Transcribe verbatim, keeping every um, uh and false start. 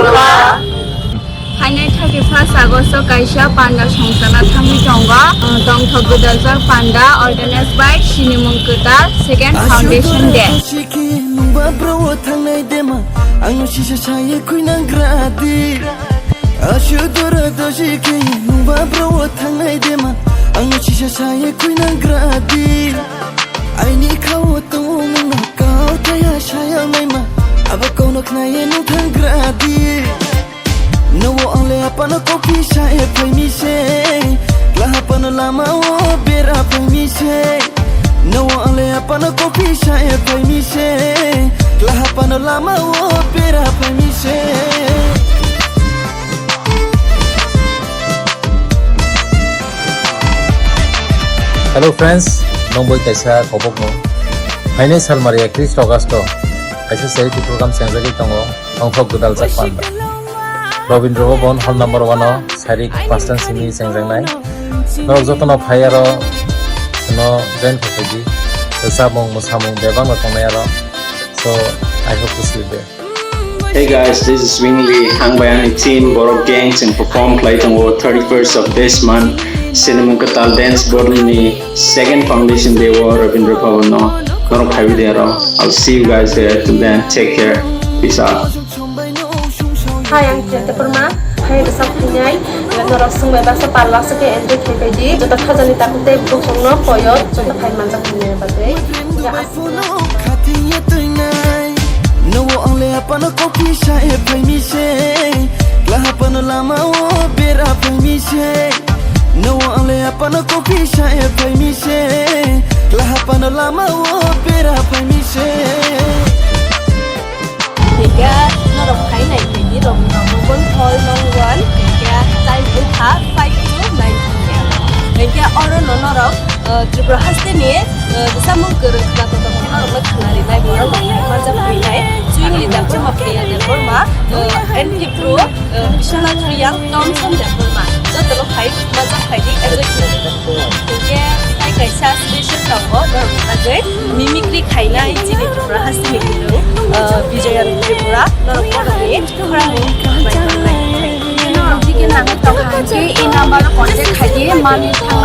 Phainai thirty-first August o kaisa panda songchana thangwi tongo, uh, Tongthok Gwdaljak Panda, organized by Sinimung Kwtal Second Foundation Day. Nungba bro o thangnai dema, ang no sisa saye khuinang gradi. Asudura doji khe nungba bro o thangnai dema, ang no sisa saye khuinang gradi. Aini khao tongo mungno kau taya saya maima, abo kono khnaye nung thang gradi. Nowo ale apano kopi sa e phaimi se, kla hapano lama o bera phaimi se. Nowo ale apano kopi sa e phaimi se, kla hapano lama o bera phaimi se. Hello friends, nong boi kaisa khobok no. Phainai salmari ekris August o kaisa charity program chengjagwi tongo, Tongthok Gwdaljak Panda. Rabindra Bhavan hall number one o sarik pasta simi chengjaknai. Norok jotono phai aro no join khaikhaidi. Chamung mwsamung bebak no tongnai aro. So I hope to see you there. Hey guys, this is Wingly. Ang bai ani team Borok Gang chwng perform khlai tongo thirty-first of this month. Sinimung Kwtal Dance Board ni second foundation day o Rabindra Bhavan no norok phaiwi de aro. I'll see you guys there. Till then, take care. Peace out. Hai, ang Kiyate Purma. Hai, bwsa phainai. Norok swngbai baksa pal baksa khe entry khlai di. Joto khajani takhuk tei bwswkno koyo joto phai manjak hwnwi bagwi. Nowo ale apano kopi sa e phaimi se, kla hapano lama o bera phaimi se. Nowo ale apano kopi sa e phaimi se, kla hapano lama o bera phaimi se. Hinkhe norok phai nai khe di rok no mobile phone nong one, hinkhe time wngkha five to nine P M. Hinkhe oro no norok, uh, Tripura haste ni, uh, bwsamung kwrwng khwna kotor khe norok no khwna rinai borok rok no manjak rinai. Chwngli Debbarma, Priya Debbarma, uh, N P Pro, uh, Biswanath Riyang, Thomson Debbarma. Joto no phai manjak phai di enjoy khlai di. Hinkhe tai kaisa special tongo norok bagwi mimicry khainai chini Tripura hasteni kwrwng, uh, Bijoyan Tripura norok borokni khorang mung bai tongnai. Norok jike nangwi tongkha hinkhe e number o contact khaidi mami thang.